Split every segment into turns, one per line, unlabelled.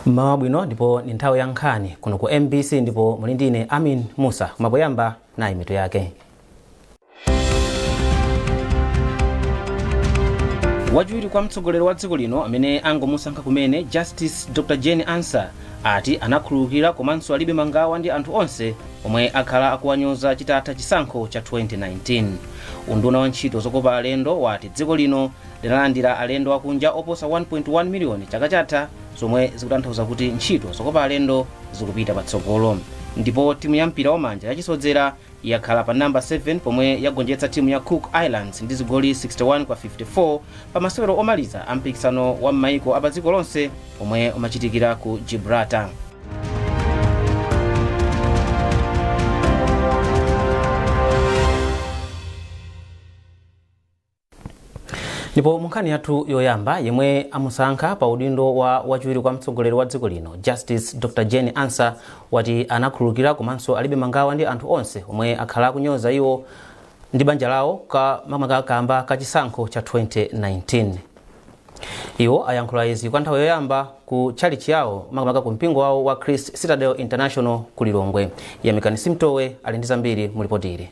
Mmawa bwino, ndipo ni nthawi ya nkhani kuno ku MBC, ndipo muli ndine Amin Musa. Kumapoyamba nayi mitu yake. Wachiwiri kwa mtsogoleri wa dziko lino amene angomusankha kumene, Justice Dr Jane Ansah, ati anakhululukira komanso alibe mangawa ndi anthu onse omwe akhala akuwanyoza chitatha chisankho cha 2019. Unduna wa ntchito zokopa alendo wati dziko lino linalandira alendo akunja oposa 1.1 miliyoni chaka chatha, zomwe zikutanthauza kuti ntchito zokopa alendo zikupita patsogolo. Ndipo timu ya mpira wamanja yachisodzera yakhala pa namba 7 pomwe yagonjetsa timu ya Cook Islands ndi zigoli 61 kwa 54 pa masewero omaliza a mpikisano wa m'maiko apa dziko lonse omwe umachitikira ku Gibraltar. Ndipo munkhani yathu yoyamba, yemwe amusankha pa udindo wa wachiwiri kwa mtsogoleri wa dziko lino, Justice Dr Jane Ansah, wati anakhululukira komanso alibe mangawa ndi anthu onse omwe akhala akunyoza iwo ndi banja lawo kamba ka chisankho cha 2019. Iwo ayankhula izi kwa nthawi yoyamba ku tchalitchi yawo, makamaka ku mpingo wawo wa Christ Citadel International ku Lilongwe. Yamikani Simtowe ali ndi zambiri mu ripoti ili.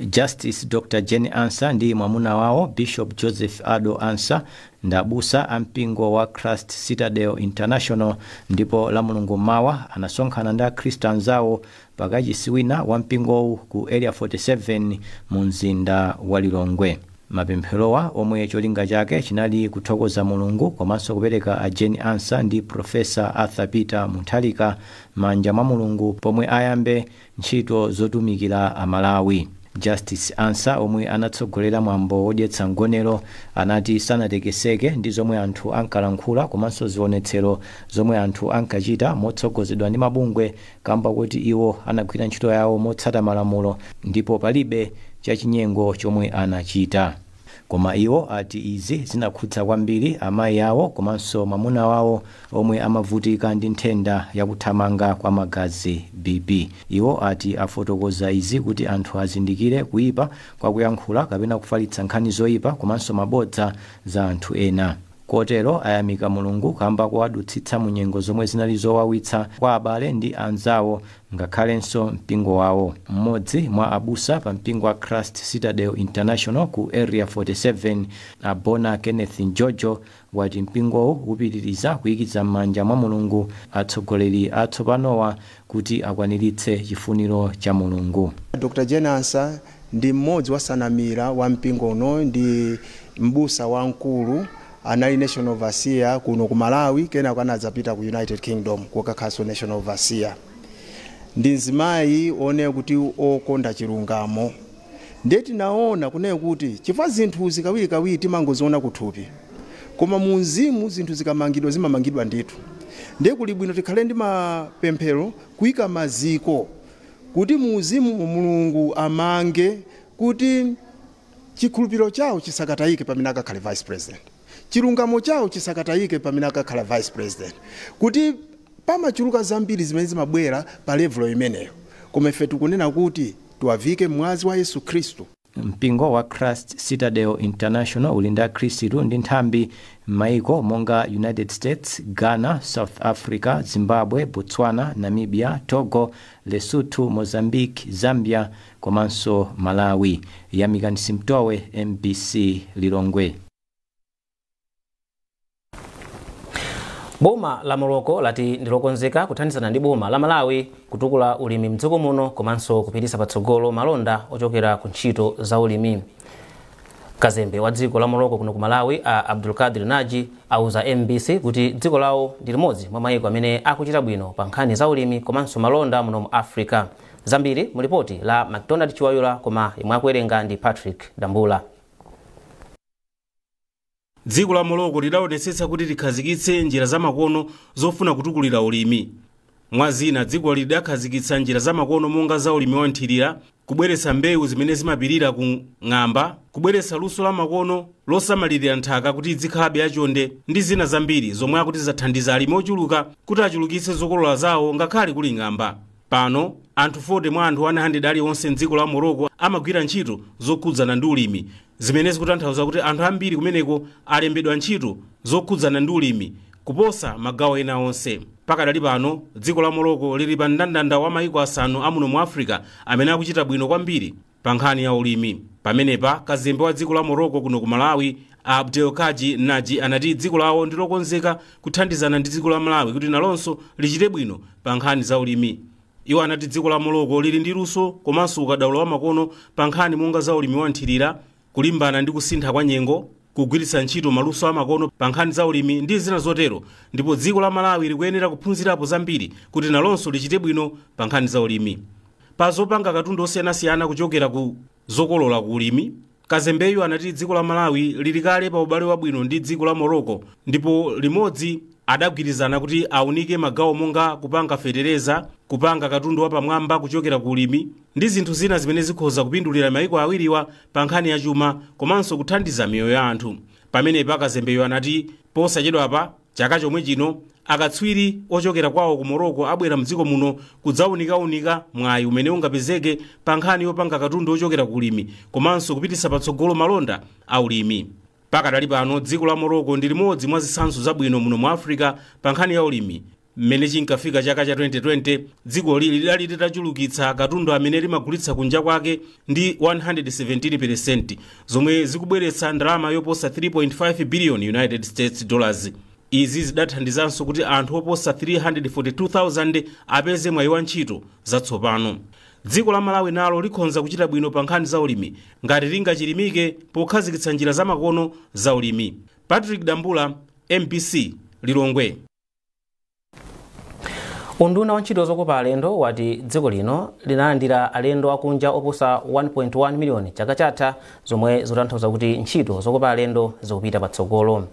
Justice Dr Jane Ansah ndi mwamuna wawo Bishop Joseph Ado Ansah ndi abusa a mpingo wa Christ Citadel International, ndipo la Mulungu mmawa anasonkhana ndi akhristu anzawo pakachisi wina wa mpingowu ku Area 47 mu mzinda wa Lilongwe. Mapempherowa, omwe cholinga chake chinali kuthokoza Mulungu komanso kupereka a Jane Ansah ndi Professor Arthur Peter Mutharika manja mwa Mulungu pomwe ayambe ntchito zotumikira Amalawi. Justice Ansah, omwe anatsogolera mwambo wodyetsa mgonero, anati sanatekeseke ndi zomwe anthu ankalankhula komanso zionetsero zomwe anthu ankachita motsogozedwa ndi mabungwe, kamba kuti iwo anagwira ntchito yawo motsata malamulo ndipo palibe chachinyengo chomwe anachita. Koma iwo ati izi zinakhudza kwambiri amayi awo komanso mwamuna wawo omwe amavutika ndi nthenda yakuthamanga kwa magazi, BP. Iwo ati afotokoza izi kuti anthu azindikire kuyipa kwa kuyankhula kapena kufalitsa nkhani zoyipa komanso mabodza za anthu ena. Kotero ayamika Mulungu kamba kuwadutsitsa mu nyengo zomwe zinali zowawitsa kwa abale ndi anzawo ngakhalenso mpingo wawo. Mmodzi mwa abusa pa mpingo wa Christ Citadel International ku Area 47, Abona Kenneth Njojo, wati mpingowu upitiriza kuyikiza m'manja mwa Mulungu atsogoleri atsopanowa kuti akwaniritse chifuniro cha Mulungu.
Dr Jane Ansah ndi mmodzi wasanamira wa mpingo uno, ndi mbusa wamkulu. Anali national overseer kuno ku Malawi, kenako anadzapita ku United Kingdom kukakhalanso national overseer. Ndi mzimayi one kuti okonda chilungamo. Ndiye tinaona kunena kuti chifukwa zinthuzi kawirikawiri timangoziona kuthupi, koma mu mzimu zinthu zikamangidwa zimamangidwa ndithu. Ndiye kuli bwino tikhale ndi mapemphero kuyika maziko kuti mu uzimu Mulungu amange kuti chikhulupiriro chawo chisakatayike pamene akakhale vice president, chilungamo chawo chisakatayike pamene akakhala vice president, kuti pamachuluka zambiri zimene zimabwera pa level imeneyo, koma ife tikunena kuti tiwavike mwazi wa Yesu Khristu.
Mpingo wa Christ Citadel International uli ndi akhristu ndi nthambi m'maiko monga United States, Ghana, South Africa, Zimbabwe, Botswana, Namibia, Togo, Lesotho, Mozambique, Zambia komanso Malawi. Yamikani Simtowe, MBC, Lilongwe.
Boma la Morocco lati ndilokonzeka kuthandizana ndi boma la Malawi kutukula ulimi mdziko muno komanso kupititsa patsogolo malonda ochokera ku ntchito za ulimi. Kazembe wa dziko la Morocco kuno ku Malawi, a Abdulkadir Naji, auza MBC kuti dziko lawo ndi limodzi mwa mayiko amene akuchita bwino pa nkhani za ulimi komanso malonda muno mu Africa. Zambiri mu ripoti la McDonald Chiwayula, koma imwe akuwerenga ndi Patrick Dambula.
Dziko la Morocco lidaonetsetsa kuti likhazikitse njira zamakono zofuna kutukulira ulimi. Mwa zina, dziko lidakhazikitsa njira zamakono monga za ulimi wanthirira, kubweretsa mbewu zimene zimapirira ku ng'amba, kubweretsa luso la makono losamalirira nthaka kuti izikhalabe yachonde ndi zina zambiri, zomwe akuti zathandiza alimi ochuluka kuti achulukitse zokolola zawo ngakhale kuli ng'amba. Pano Anthu 40 mwa anthu 100 aliwonse mdziko la Morocco amagwira ntchito zokhudzana ndi ulimi, zimene zikutanthauza kuti anthu ambiri kumeneko alembedwa ntchito zokhudzana ndi ulimi kuposa magawo ena onse. Pakadali pano dziko la Morocco lili pa mndandanda wa maiko asanu amuno mu Africa amene akuchita bwino kwambiri pa nkhani ya ulimi. Pamenepa kazembe wa dziko la Morocco kuno ku Malawi, Abdelkaji Naji, anati dziko lawo ndilokonzeka kuthandizana ndi dziko la Malawi kuti nalonso lichite bwino pa nkhani za ulimi. Iwo anati dziko la Morocco lili ndi luso komanso ukadaulo wa makono pa nkhani monga za ulimi wa nthirira, kulimbana ndi kusintha kwa nyengo, kugwiritsa ntchito maluso amakono pa nkhani za ulimi ndi zina zotero, ndipo dziko la Malawi likuyenera kuphunzirapo zambiri kuti nalonso lichite bwino pa nkhani za ulimi. Pa zopanga katundu osiyanasiyana kuchokera ku zokolola ku ulimi, kazembeyu anati dziko la Malawi lili kale pa ubale wabwino ndi dziko la Morocco, ndipo limodzi adagwirizana kuti aunike magawo monga kupanga fetereza, kupanga katundu wapamwamba kuchokera ku ulimi ndi zinthu zina zimene zikhoza kupindulira maiko awiriwa pa nkhani ya chuma komanso kuthandiza miyoyo ya anthu. Pamenepa kazembeyo anati posachedwapa chaka chomwe chino akatswiri ochokera kwawo ku Morocco abwera mdziko muno kudzaunikaunika mwayi umene ungapezeke pa nkhani yopanga katundu ochokera ku ulimi komanso kupititsa patsogolo malonda a ulimi. Pakadali pano dziko la Morocco ndi limodzi mwa zitsanzo zabwino muno mu Africa pa nkhani ya ulimi. Mmene chinkafika chaka cha 2020, dzikoli lidali litachulukitsa katundu amene limagulitsa kunja kwake ndi 117%, zomwe zikubweretsa ndalama yoposa 3.5 billion United States dollars. Izi zidathandizanso kuti anthu oposa 342,000 apeze mwayi wa ntchito zatsopano. Dziko la Malawi nalo likhonza kuchita bwino pa nkhani za ulimi ngati lingachilimike pokhazikitsa njira zamakono za ulimi. Patrick Dambula, MBC, Lilongwe.
Unduna wa ntchito zokopa alendo wati dziko lino linalandira alendo akunja oposa 1.1 miliyoni chaka chatha, zomwe zikutanthauza kuti ntchito zokopa alendo zikupita patsogolo.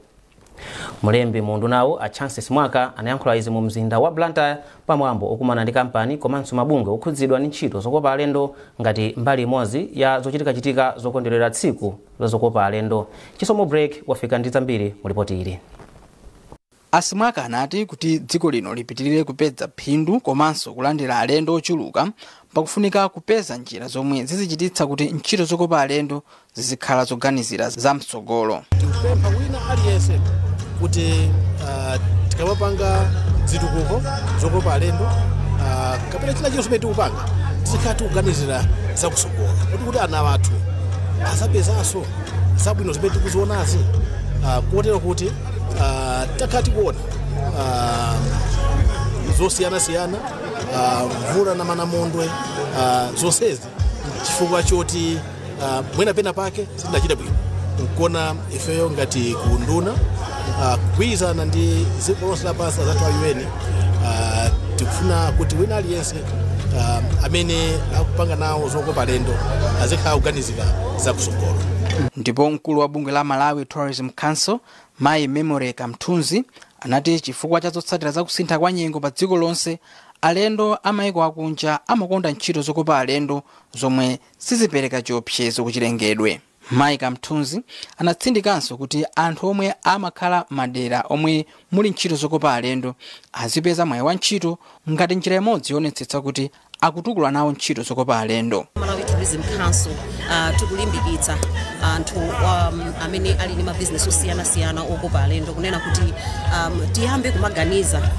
Mulembi mu undunawo, a Chances Mwaka, anayankhula izi mu mzinda wa Blantyre pamwambo okumana ndi kampani komanso mabungwe okhudzidwa ndi ntchito zokopa alendo ngati mbali imodzi ya zochitikachitika zokondwerera tsiku la zokopa alendo. Chisomo Break wafika ndi zambiri mu ripoti ili.
Asimwaka anati kuti dziko lino lipitirire kupeza phindu komanso kulandira alendo ochuluka, pakufunika kupeza njira zomwe zizichititsa kuti ntchito zokopa alendo zizikhala zoganizira zam'tsogolo.
Tikupempha wina aliyense kuti tikamapanga zitukuko zokopa alendo kapena china chilichonse chimene tikupanga, tizikhala tikuganizira zakutsogolo, kuti ana athu azapezanso zabwino zimene tikuzionazi, kotero kuti takhala tikuona zosiyanasiyana, mvula na manamondwe, zonsezi chifukwa choti mwina pena pake sitinachita bwino. Nkona ifeyo ngati kunduna, kugwirizana ndi dziko lonse lapansi, azathu a UN, tikufuna kuti wina aliyense amene akupanga nawo zokopa alendo azikhala kuganizira zakutsogolo.
Ndipo mkulu wa bungwe la Malawi Tourism Council, Mayi Memory Kamthunzi, anati chifukwa cha zotsatira zakusintha kwa nyengo pa dziko lonse, alendo amayiko akunja amakonda ntchito zokopa alendo zomwe sizipereka chiopsezo kuchilengedwe. Mayi Kamthunzi anatsindikanso kuti anthu omwe amakhala madera omwe muli ntchito zokopa alendo azipeza mwayi wa ntchito ngati njira imodzi yoonetsetsa kuti akutukula nawo ntchito zokopa alendo.
Malawi Tourism Council tikulimbikitsa anthu amene ali ndi mabizinesi osiyanasiyana okopa alendo kunena kuti tiyambe kumaganiza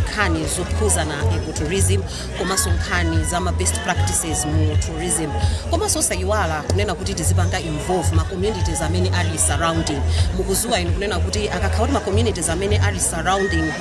nkhani zokhuzana ecotourism komanso nkhani za ma best practices mu tourism, komanso osayiwala kunena kuti tizipanga involve ma communities amene ali surrounding. Mukuziwa inu kunena kuti akakhala kuti ma communities amene ali surrounding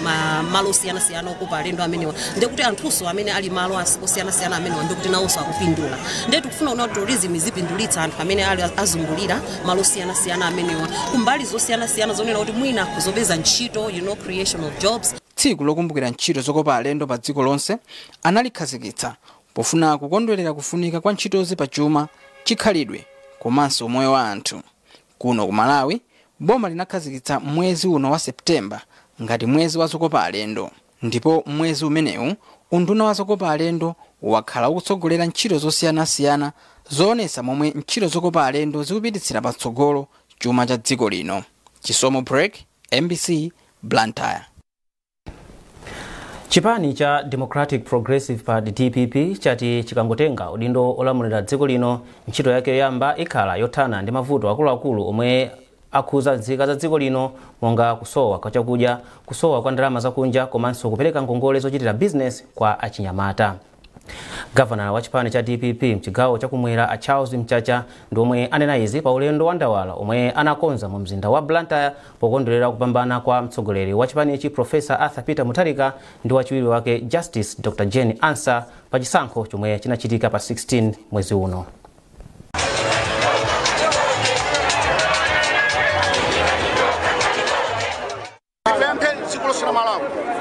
malo osiyanasiyana okopa alendo amenewa, ndekuti anthunso amene ali malo osiyanasiyana amenewa ndikuti nawonso akupindula. Ndiye tikufuna kuona kuti tourism izipindulitsa anthu amene ali azungulira malo osiyanasiyana amenewa kumbali zosiyanasiyana zonena kuti mwina kuzopeza ntchito, creation of jobs.
Tsiku lokumbukira ntchito zokopa alendo pa dziko lonse analikhazikitsa pofuna kukondwerera kufunika kwa ntchitozi pa chuma, chikhalidwe komanso umoyo wa anthu. Kuno ku Malawi, boma linakhazikitsa mwezi uno wa Septemba ngati mwezi wa zokopa alendo, ndipo mwezi umenewu unduna wa zokopa alendo wakhala ukutsogolera ntchito zosiyanasiyana zoonetsa momwe ntchito zokopa alendo zikupititsira patsogolo chuma cha dziko lino. Chisomo Break, MBC, Blantyre.
Chipani cha Democratic Progressive Party DPP chati chikangotenga udindo olamulira dziko lino, ntchito yake yoyamba ikhala yothana ndi mavuto akuluakulu omwe akhuza nzika za dziko lino, monga kusowa kwa chakudya, kusowa kwa ndalama zakunja komanso kupereka ngongole zochitira business kwa achinyamata. Gavana wa chipani cha DPP mchigawo chakumwera a Charles Mchacha ndi omwe anena izi pa ulendo wa ndawala omwe anakonza mu mzinda wa Blantyre pokondwerera kupambana kwa mtsogoleri wa chipanichi Professor Arthur Peter Mutharika ndi wachiwiri wake Justice Dr. Jane Ansah pa chisankho chomwe chinachitika pa 16 mwezi uno.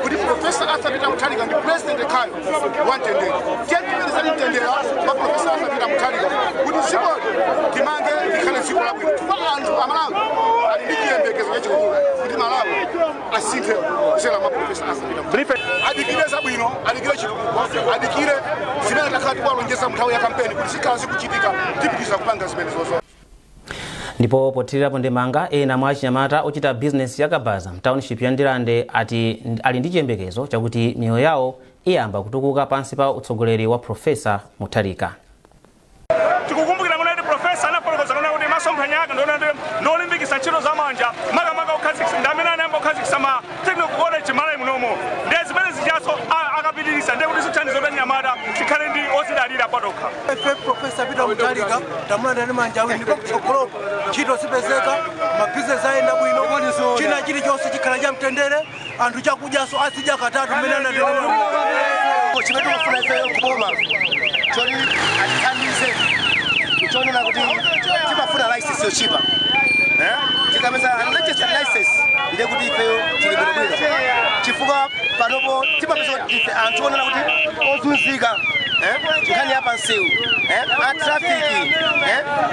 Kuti Professor Arthur Peter Mutharika ndi president kayo wamtendere, tiyentimerezani mtendere wa Professor Arthur Peter Mutharika kuti dzikoli timange likhale dziko labwino, chifukwa anthu amalawi ali ndi chiyembekezo chachikulu kuti Malawi asinthe kudzera mwa Professor Arthur Peter Mutharika. Adikire zabwino, adikire chitukuko, adikire zimene takhala tikuwalonjeza nthawi ya kampeni kuti zikhala zikuchitika, tipitiriza kupanga zimene zozo.
Ndipo pothirirapo ndemanga, ena mwa achinyamata ochita bizinesi ya kabaza mtownship ya Ndirande ati ali ndi chiyembekezo chakuti miyoyo yawo iyamba kutukuka pansi pa utsogoleri wa Professor Mutharika.
Tikukumbukira kuti Professor anafotokoza kuti masomphenya ake ndolimbikitsa ntchito zamanja, makamaka kukhazikitsa ndi amene anayamba kukhazikitsa ma technical college Malawi munomo, ndiye zimene zichaso akapitiriza ndiye kuti zithandiza kuti anyamata tikhale ndi ozidalira patokha.
Ife Professor Peter Mutharika tamulanda ndi manja awiri, ndipo kutsogoloko ntchito zipezeka, mabizinesi ayenda bwino, china chilichonse chikhala cha mtendere, anthu chakudyaso azidya katatu mmene anatenera.
Chimene tikufuna ifeyo kuboma choti atithandize chonena kuti timafuna license yochipa, tikameza unregistered license ndiye kuti ifeyo tili bwinobwino, chifukwa panopo timapeza kuti ife anthu onena kuti ozunzika nkhani ya pansewu a trafiki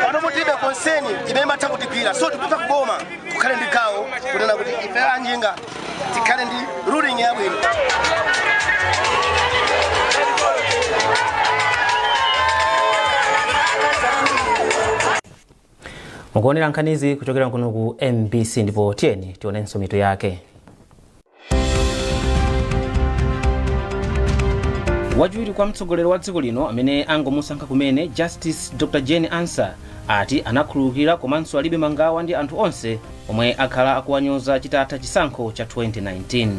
panopo tilibe concern imene imatha kutigwira, so tikupita kuboma kukhale ndi gawo kunena kuti ife anjinga tikhale ndi ruling yabwino.
Mukuonera nkhanizi kuchokera kuno ku MBC, ndipo tiyeni tionenso mitu yake. Wachiwiri kwa mtsogoleri wa dziko lino amene angomusankha kumene Justice Dr. Jane Ansah ati anakhululukira komanso alibe mangawa ndi anthu onse omwe akhala akuwanyoza chitatha chisankho cha 2019.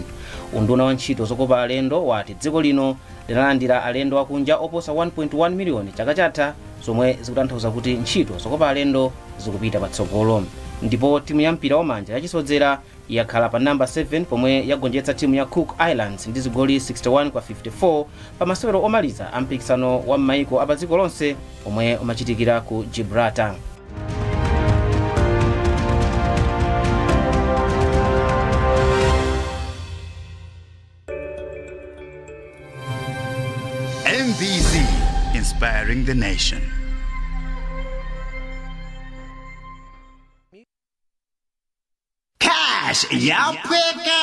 Unduna wa ntchito zokopa alendo wati dziko lino linalandira alendo akunja oposa 1.1 miliyoni chaka chatha, zomwe zikutanthauza kuti ntchito zokopa alendo zikupita patsogolo. Ndipo timu ya mpira wamanja yachisodzera yakhala pa namba 7 pomwe yagonjetsa timu ya Cook Islands ndi zigoli 61 kwa 54 pa masewero omaliza a mpikisano wa m'maiko a pa dziko lonse omwe umachitikira ku Gibraltar.
MBC, inspiring the nation. Cash yapweka.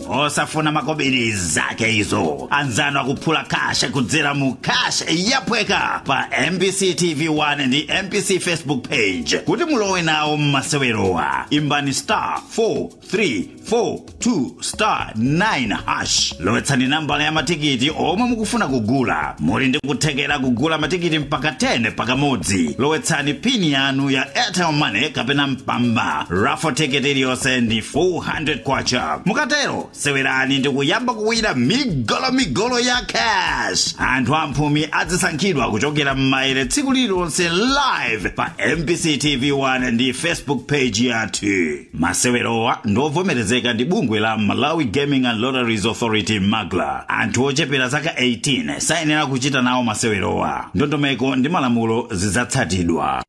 Osafuna makobiri zake izo, anzano akuphula cash kudzera mu Cash Yapweka pa MBC TV 1 ndi MBC Facebook page. Kuti mulowe nawo mmasewerowa, imbani star 4342 star 9 hash, lowetsani nambala ya matikiti omwe mukufuna kugula. Muli ndi kuthekera kugula matikiti mpaka 10 pakamodzi. Lowetsani pini yanu ya Airtel Money kapena Mpamba. Raffle ticket iliyonse ndi 400 kwacha. Mukatero sewerani ndi kuyamba kuwina migolomigolo ya cash. Anthu amphumi azisankhidwa kuchokera m'maere tsiku lililonse live pa MBC TV 1 ndi Facebook page yathu. Masewerowa ndovomerezeka ndi bungwe la Malawi Gaming and Lotteries Authority MAGLA. Anthu ochepera zaka 18 sayenera kuchita nawo masewerowa. Ndondomeko ndi malamulo zidzatsatidwa.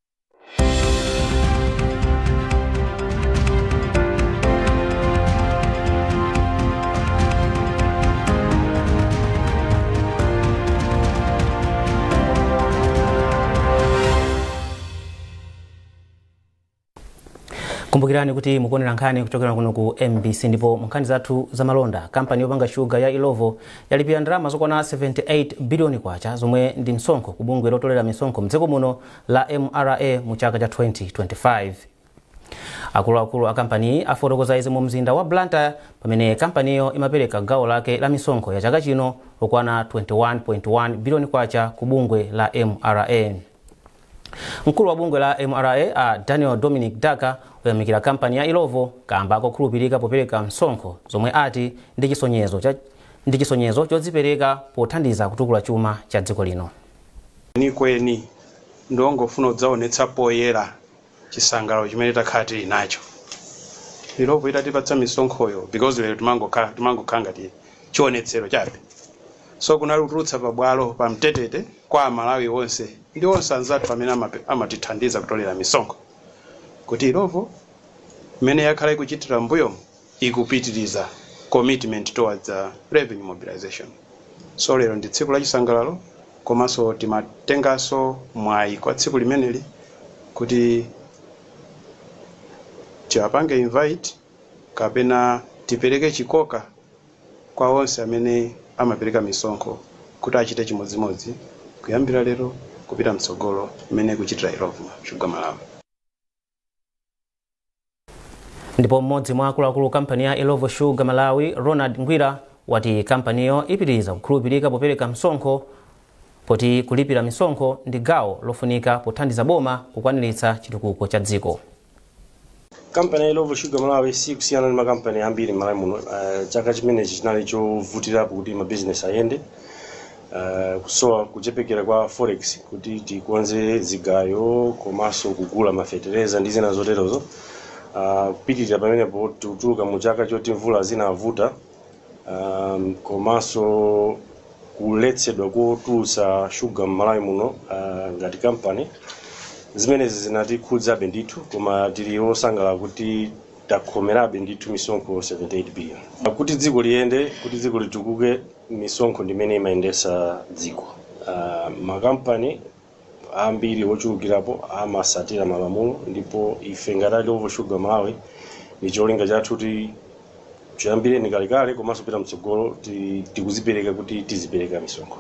Kumbukirani kuti mukuonera nkhani kuchokera kuno ku MBC. Ndipo mu nkhani zathu zamalonda, kampani yopanga shuga ya Illovo yalipira ndalama zokwana 78 biliyoni kwacha zomwe ndi msonkho ku bungwe lotolera misonkho mdziko muno la MRA mu chaka cha 2025. Akuluakulu a kampaniyi afotokoza izi mu mzinda wa Blantyre pamene kampaniyo imapereka gawo lake la misonkho ya chaka chino lokwana 21.1 biliyoni kwacha ku bungwe la MRA. Mkulu wa bungwe la MRA a Daniel Dominic Daka oyamikira kampani ya Illovo kamba kokhulupirika popereka msonkho zomwe ati ndi chisonyezo chodzipereka pothandiza kutukula chuma cha dziko lino.
Kweni ndongofuna kudzaonetsa poyera chisangalalo chimene takhala tili nacho. Illovo itatipatsa misonkhoyo because lero timangokhala ngati chionetsero chabe. So kunali kutulutsa pabwalo pa mtetete kwa Amalawi onse ndi onse anzathu amene amatithandiza kutolera misonkho kuti Illovo imene yakhala ikuchitira mbuyo ikupitiriza commitment towards revenue mobilization. So lero ndi tsiku la chisangalalo komanso timatenganso mwayi kwa tsiku limeneli kuti tiwapange invite kapena tipereke chikoka kwa onse amene amapereka misonkho kuti achite chimodzimodzi kuyambira lero kupita mtsogolo mmene kuchitira Illovo Sugar Malawi.
Ndipo mmodzi mwa akuluakulu kampani ya Illovo Sugar Malawi Ronald Ngwira wati kampaniyo ipitiriza kukhulupirika popereka msonkho poti kulipira misonkho ndi gawo lofunika pothandiza boma kukwaniritsa chitukuko cha dziko.
Kampani ya Illovo Sugar Malawi sikusiyana ndi makampani ambiri m'Malawi muno. Chaka chimenechi chinali chovutirapo kuti mabizinesi ayende, kusowa kuchepekera kwa forex kuti tikonze zigayo komanso kugula mafetereza ndi zina zoterozo. Kupitirira pamenepo tikutuluka mu chaka choti mvula zinavuta, komanso kuletsedwa kotulutsa shuga m'Malawi muno ngati kampani. Zimenezi zinatikhudzabe ndithu, koma tili osangalala kuti takhomerabe ndithu misonkho 78 billion. Kuti dziko liyende, kuti dziko litukuke, misonkho ndimene imayendesa dziko. Makampani ambiri ochulukirapo amasatira malamulo, ndipo ife ngati Illovo Sugar Malawi ndi cholinga chathu kuti chiyambireni kalekale komanso kupita mtsogolo tikuzipereka kuti tizipereka misonkho.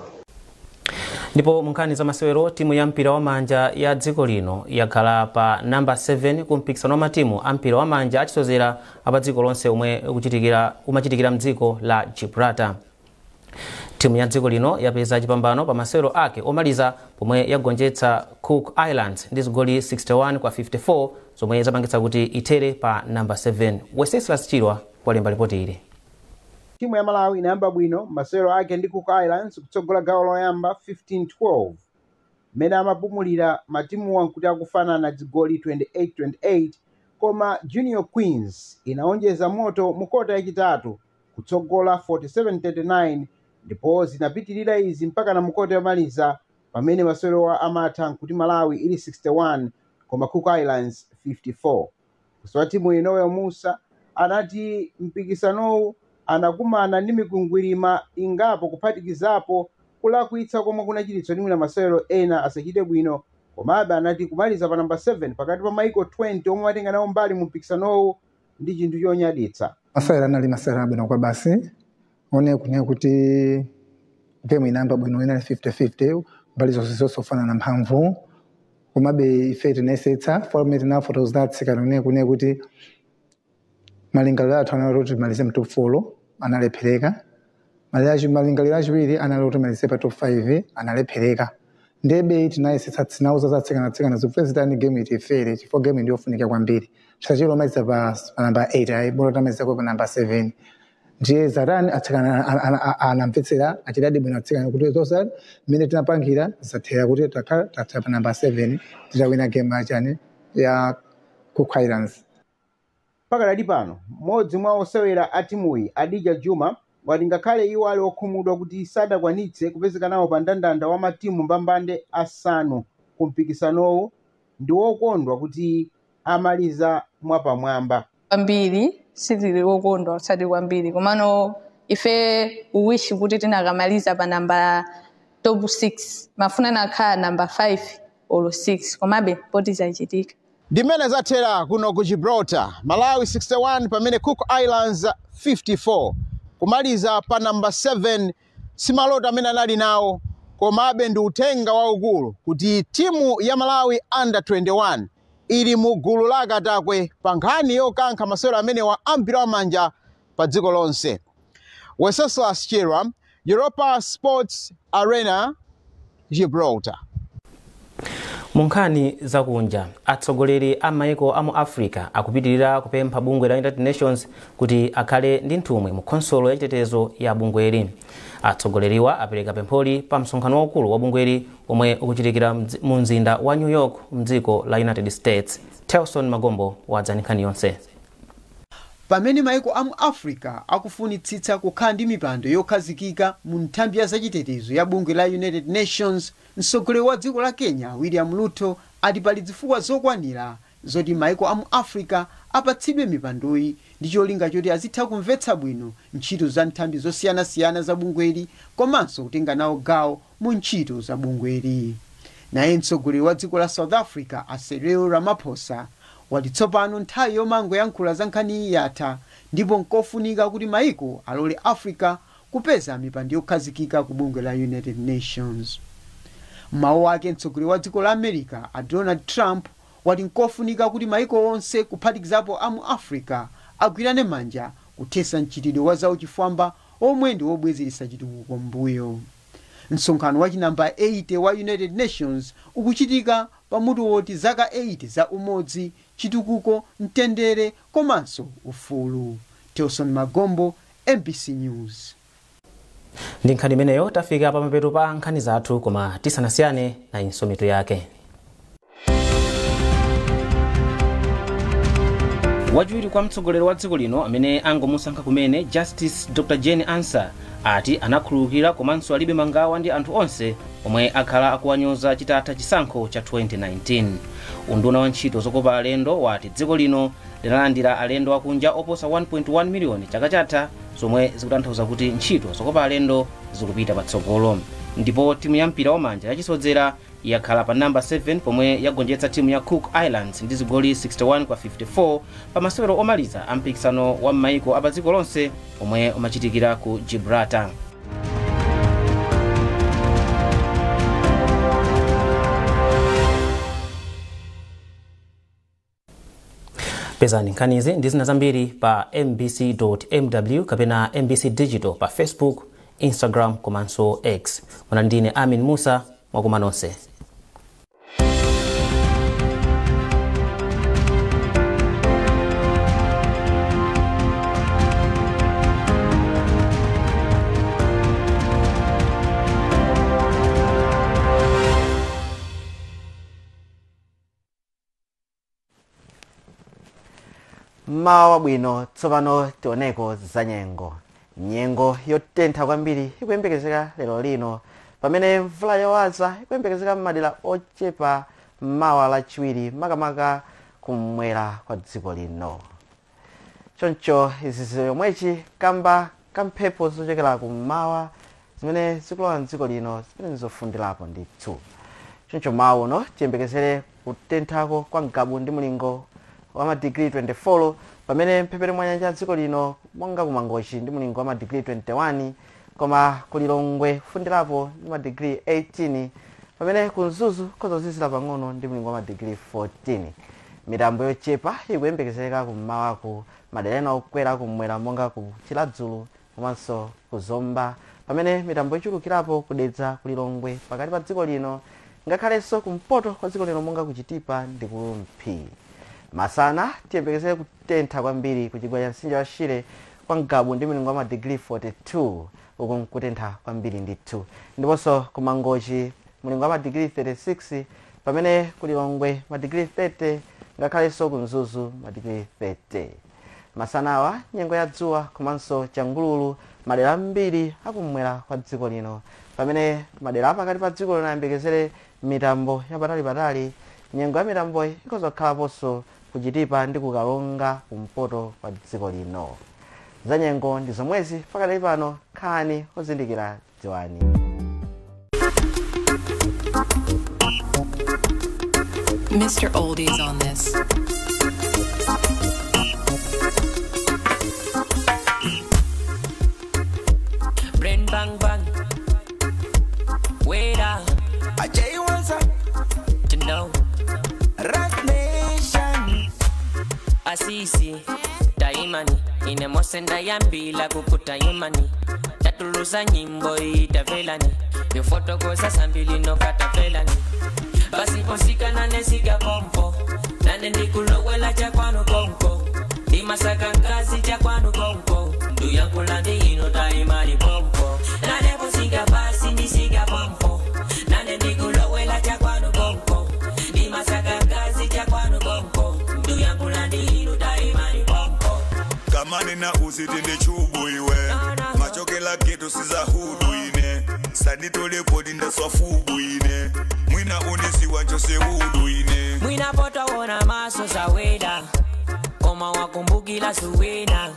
Ndipo munkhani za masewero, timu ya mpira wa manja ya dziko lino yakhala pa namba 7 ku mpikisano wa matimu a mpira wa manja achisozera apa dziko lonse omwe umachitikira mdziko la Gibraltar. Timu ya dziko lino yapeza chipambano pa masewero ake omaliza pomwe yagonjetsa Cook Islands ndi zigoli 61 kwa 54 zomwe zapangitsa kuti itere pa namba 7. Wenceslas Chilwa walemba ripoti ili.
Timu ya Malawi inayamba bwino masewero ake ndi Cook Islands kutsogola gawo loyamba 15-12 mmene amapumulira matimuwa nkuti akufanana zigoli 28-28, koma Junior Queens inaonjeza moto mu kota yachitatu kutsogola 47-39 ndipo zinapitirira izi mpaka na mukota yomaliza pamene masewerowa amatha nkuti Malawi ili 61 koma Cook Islands 54. Kusowa timu inoyo Musa anati mpikisanowu anakumana ndi mikungwirima ingapo kuphatikizapo kulakwitsa komwe kunachititsa ndi mwina masewero ena asachite bwino, komabe anati kumaliza pa namba 7 pakati pa maiko 20 omwe amatenga nawo mbali mu mpikisanowu ndi chinthu chonyaditsa.
Masewero anali masewero abwino kwa basi, one kunena kuti game inayamba bwino, inali 50-50, mbali zonse zofanana mphamvu, komabe ife tinayesetsa format tinafotokoza atsikana kunena kuti malingaliro athu anali kuti timalize mu top 4 analephereka, malingaliro achiwiri anali kuti timalize pa top 5 analephereka. Ndebe tinayesetsa tinauza zatsikana zipezitani game itifere chifukwa game ndiyofunika kwambiri. Tisachilo maliza pa namba 8 ayi bora tamaliza pa namba 7. Ndiye zatani atsikana anamvetsera achidadi bwino atsikana kuti zonse mmene tinapangira zathera kuti takhala pa namba 7 titawina game achani ya Cook Islands.
Pakadali pano mmodzi mwa osewera a timuyi Adija Juma wati ngakhale iwo ali okhumudwa kuti sadakwanitse kupezeka nawo pa ndandanda wa matimu mbambande asanu ku mpikisanowu, ndi wokondwa kuti amaliza mwapamwamba.
Kwambiri sitili wokondwa osati kwambiri, komano ife uwishi kuti tinakamaliza pa namba top 6 mafuna nakhala namba 5 or 6, komabe poti zachitika.
Ndimene zathera kuno ku Gibraltar, Malawi 61 pamene Cook Islands 54, kumaliza pa namba 7 simalota amene anali nawo, komabe ndi uthenga waukulu kuti timu ya Malawi under 21 Ili mu gulu la akatakwe pa nkhani yokankha masewero amenewa a mpira wamanja pa dziko lonse. Wenceslas Chirwa, Europa Sports Arena, Gibraltar.
Mu nkhani zakunja, atsogoleri a maiko a mu Africa akupitirira kupempha bungwe la United Nations kuti akhale ndi nthumwi mu khonsolo yachitetezo ya bungweli. Atsogoleriwa apereka pempholi pa msonkhano waukulu wa bungweli omwe ukuchitikira mu mzinda wa New York mdziko la United States. Telson Magombo wadza ndi nkhani yonse.
Pamene maiko amu Africa akufunitsitsa kukhala ndi mipando yokhazikika mu nthambi ya zachitetezo ya bungwe la United Nations, mtsogoleri wa dziko la Kenya William Ruto ati pali zifukwa zokwanira zoti maiko amu Africa apatsidwe mipandoyi ndi cholinga choti azitha kumvetsa bwino ntchito za nthambi zosiyanasiyana za bungweli komanso kutenga nawo gawo mu ntchito za bungweli. Naye mtsogoleri wa dziko la South Africa Cyril Ramaphosa wati tsopano nthawi yomangoyankhula za nkhaniyi yatha ndipo nkofunika kuti maiko alole Africa kupeza mipando yokhazikika ku bungwe la United Nations. Mawu ake, mtsogoleri wa dziko la America a Donald Trump wati nkofunika kuti maiko onse kuphatikizapo amu Africa agwirane manja kuthetsa mchitidwe wa zauchifwamba omwe ndi wobwezeretsa chitukuko mbuyo. Msonkhano wa chinamba 80 wa United Nations ukuchitika pamutu woti zaka 8 za umodzi, chitukuko, mtendere komanso ufulu. Telson Magombo, MBC News.
Ndi nkhani imeneyo tafika pamapeto pa nkhani zathu, koma tisanasiyane na insomitu yake. Wachiwiri kwa mtsogoleri wa dziko lino amene angomusankha kumene, Justice Dr Jane Ansah, ati anakhululukira komanso alibe mangawa ndi anthu onse omwe akhala akuwanyoza chitatha chisankho cha 2019. Unduna wa ntchito zokopa alendo wati dziko lino linalandira alendo akunja oposa 1.1 miliyoni chaka chatha, zomwe zikutanthauza kuti ntchito zokopa alendo zikupita patsogolo. Ndipo timu ya mpira wamanja yachisodzera yakhala pa namba 7 pomwe yagonjetsa timu ya Cook Islands ndi zigoli 61 kwa 54 pa masewero omaliza a mpikisano wa m'maiko a pa dziko lonse omwe umachitikira ku Gibraltar. Pezani nkhanizi ndi zina zambiri pa mbc.mw kapena MBC Digital pa Facebook, Instagram komanso X. Mwana ndine Amin Musa, mwakuma nonse.
Mmawa wabwino. Tsopano tioneko za nyengo. Nyengo yotentha kwambiri ikuyembekezeka lero lino, pamene mvula yowaza ikuyembekezeka m'madera ochepa mmawa Lachiwiri, makamaka kumwera kwa dziko lino. Choncho izi zomwechi kamba kamphepo zochokera kummawa zimene zikulowa mdziko lino zimene zofundirapo ndithu. Choncho mawa uno tiyembekezere kutenthako kwa mgabu ndi mulingo wa madigiri 24, pamene mphepete mwa nyanja ya dziko lino monga kumangochi ndi mulingo wa madigiri 21, koma kulilongwe kufundirapo ndi madigiri 18, pamene kumzuzu kozozizira pang'ono ndi mulingo wa madigiri 14. Mitambo yochepa ikuyembekezeka kummawaku madera ena okwera kumwera monga ku Chiradzulu komanso kuzomba, pamene mitambo ichulukirapo kudedza kulilongwe pakati pa dziko lino, ngakhalenso kumpoto kwa dziko lino monga kuchitipa ndi kulumphi. Masana tiyembekezere kutentha kwambiri ku chigwa cha mtsinje wa Shire kwa Ngabu ndi mlingo wa madigiri 42, uku nkutentha kwambiri ndithu, ndiponso kumangochi mlingo wa madigiri 36, pamene kulilongwe madigiri 30, ngakhalenso kumzuzu madigiri 30. Masanawa nyengo ya dzuwa komanso changululu madera ambiri akumwera kwa dziko lino, pamene madera apakati pa dziko lino ayembekezere mitambo yapatali-patali. Nyengo ya mitamboyi ikozokhalaponso kuchitipa ndi kukalonga kumpoto kwa dziko lino. Za nyengo ndi zomwezi pakadali pano. Nkhani ozindikira dziwani.
Mr. Oldies on this.
Brain bang bang. Wait up.
Ajay wants
to know.
Rock Nation.
Sisi taimani inemosenda yambila kukutayimani tatuluza nyimbo itavelani yofotokoza sambili nokatavelani basiposika nanesika pompo nane ndikulowela chakwanu konko ndimasaka nkazi chakwanu konko nduyankulandi ino taimani pompo naneposika pasi ndisika pompo nane ndikulowela chakwanu konko ndimasaka nkazi chakwanu konko nduyankulandi ino taimani pompo
Kamani na uzitende chubu iwe machokela geto siza hudu ine sanditole ndaswa fubu ine mwina unisiwa chose hudu ine
mwina potawona maso zaweda koma wakumbukila suwena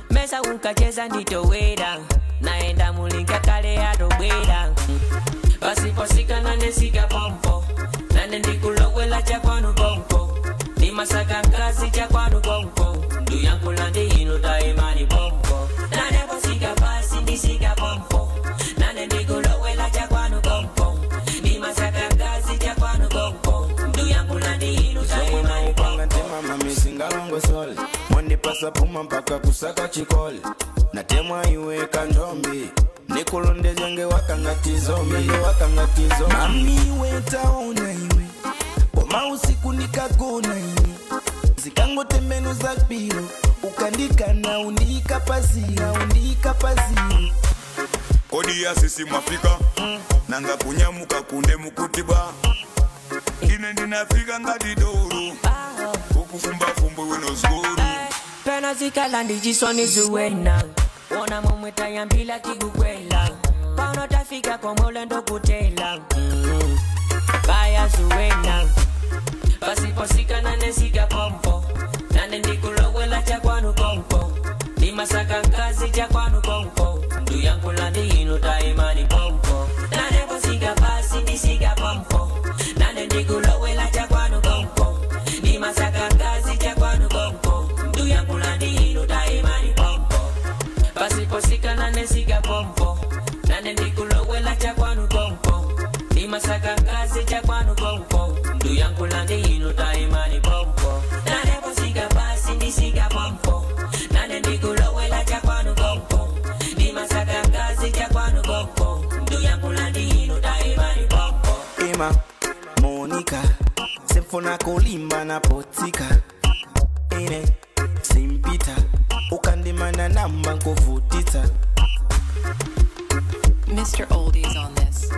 mesa unkacheza nditoweda naenda mulinga kale atobweda pasiposikana nesika pompo nane ndikulowela chakwanu konko ndimasaka nkazi chakwanu konko nduyankulandi ino taimani pompo naneposika pasi ndisika pompo nane ndikulowela chakwanu konko ndimasaka nkazi chakwanu konko nduyankulandi ino taimani pompo
Mama misingalongosole mondipasa puma mpaka kusaka chikole natemwa iwe kandombi nikulondejenge wakangati zombi mami iwe taona iwe koma usiku nikagona ine zikangotembenuza pilo ukandikana undikapazira
Kodi ya sisi mwafika nanga kunyamuka kunde mukutiba ine ndinafika ngati doro ukufumba fumbo wenozguru
pena zikala ndijisoni zuwena wona momwe tayambila tikukwela pano tafika komolendo kutela baya zuwena pasiposikana nesika pompo nane ndikulowela chakwanu konko ndimasaka nkazi chakwanu konko nduyankulandi ino taimani pompo naneposika pasi ndisika pompo nane ndikulowela chakwanu konko ndimasaka nkazi chakwanu konko nduyankulandi ino taimani pompo pasiposikana nesika pompo nane ndikulowela chakwanu konko ndimasaka nkazi chakwanu konko nduyankulandi ino taimani pompo naneposika pasi ndisika pompo nane ndikulowela chakwanu konko ndimasaka nkazi chakwanu konko nduyankulandi ino taimani pompo
Ema Monica simfuna kulimba na potika ine simpita ukandimana namba nkuvutitsa
Mr. Oldies on this.